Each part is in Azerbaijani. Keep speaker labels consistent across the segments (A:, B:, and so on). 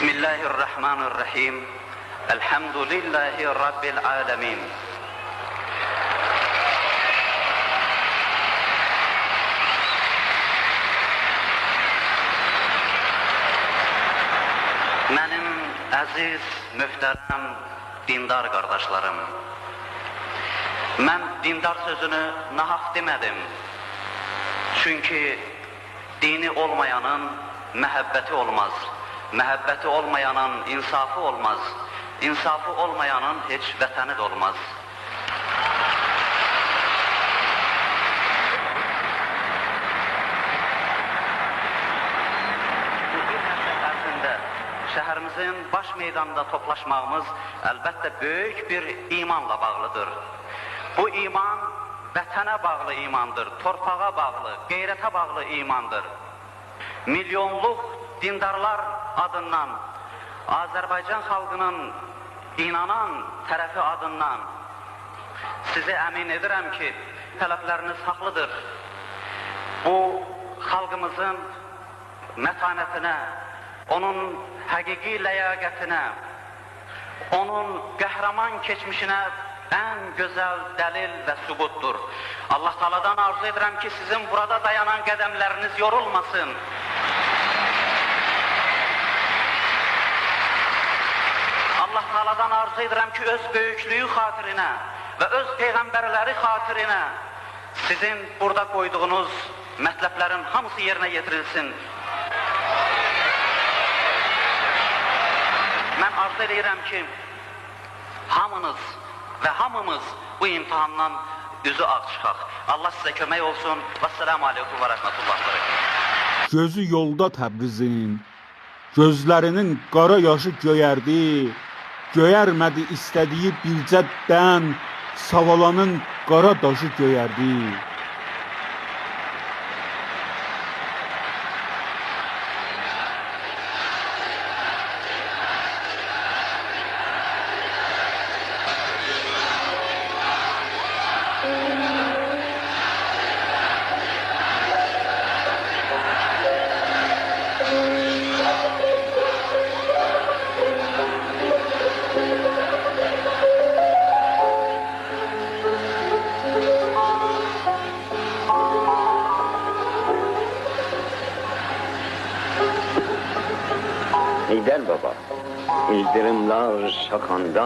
A: Bismillahirrahmanirrahim. Elhamdülillahi Rabbil alemin. Mənim əziz, möhtərəm dindar qardaşlarım, mən dindar sözünü nahaq demədim. Çünki dini olmayanın məhəbbəti olmaz, məhəbbəti olmayanın insafı olmaz, insafı olmayanın heç vətəni də olmaz. Bu bir həftə ərzində şəhərimizin baş meydanında toplaşmağımız əlbəttə böyük bir imanla bağlıdır. Bu iman vətənə bağlı imandır, torpağa bağlı, qeyrətə bağlı imandır. Milyonluq dindarlar adından, Azərbaycan xalqının inanan tərəfi adından sizi əmin edirəm ki, tələbləriniz haqlıdır. Bu xalqımızın mətanətinə, onun həqiqi ləyaqətinə, onun qəhrəman keçmişinə ən gözəl dəlil və sübutdur. Allah Taala'dan arzu edirəm ki, sizin burada dayanan qədəmləriniz yorulmasın. Allah Taala'dan arzu edirəm ki, öz böyüklüyü xatirinə və öz peyğəmbərləri xatirinə sizin burada qoyduğunuz mətləblərin hamısı yerinə yetirilsin. Mən arzu edirəm ki, hamınız və hamımız bu imtahandan üzü ağ çıxaq. Allah sizə kömək olsun. Vəssalamu aleykum və rəhmətullah və bərəkatuhu.
B: Gözü yolda Təbrizin, gözlərinin qara yaşı göyərdi, göyərmədi istədiyi bircə dən, Savalanın qara daşı göyərdi.
C: Heydər baba, ildırımlar şakanda,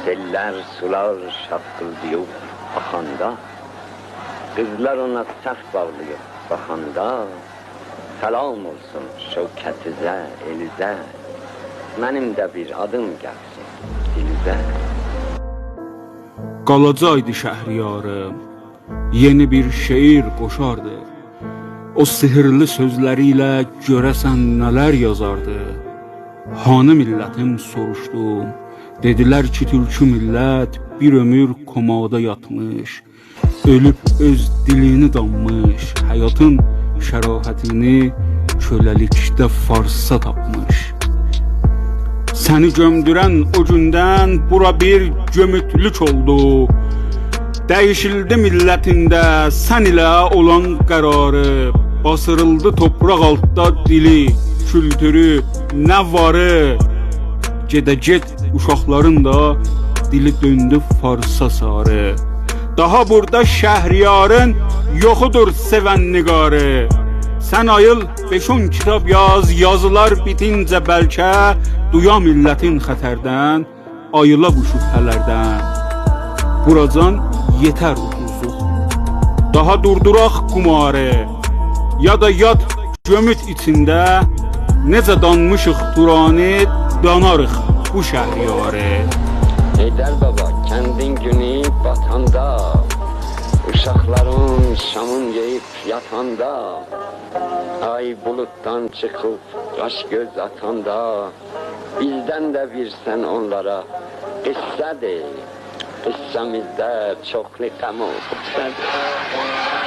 C: seller sular şakkıldayıb axanda, qızlar ona səhv bağlayıb baxanda, salam olsun şövkətizə, elizə, mənim də bir adım gəlsin dilizə.
B: Qalacaqdı şəhriyarım, yeni bir şeir qoşardı. O sihirli sözləri ilə görəsən nələr yazardı. Hanı millətim soruşdum, dedilər ki, türkü millət bir ömür komada yatmış, ölüb öz dilini danmış, həyatın şərafətini köləlikdə farsa tapmış. Səni gömdürən o gündən bura bir gömütlük oldu. Dəyişildi millətində sən ilə olan qərarı, basırıldı torpaq altda dili, kültürü, nə varı. Gedə get uşaqların da dili döndü farsa sarı. Daha burada şəhriyarın yoxudur sevən nigarı. Sən ayıl 5-10 kitab yaz, yazılar bitincə bəlkə duya millətin xətərdən, ayıla bu şübhələrdən. Buracan yetər utuzuq. Daha durduraq qumarı, ya da yat gömüt içində, necə danmışıq Turanı, danarıq bu şəhriyarı.
C: Heydər baba, kəndin günü batanda, uşaqların şamın yeyib yatanda, ay bulutdan çıxıb qaş göz atanda, bizdən də bir sən onlara qıssadır. Qıssamızda çoxlu qəm o qüssədir.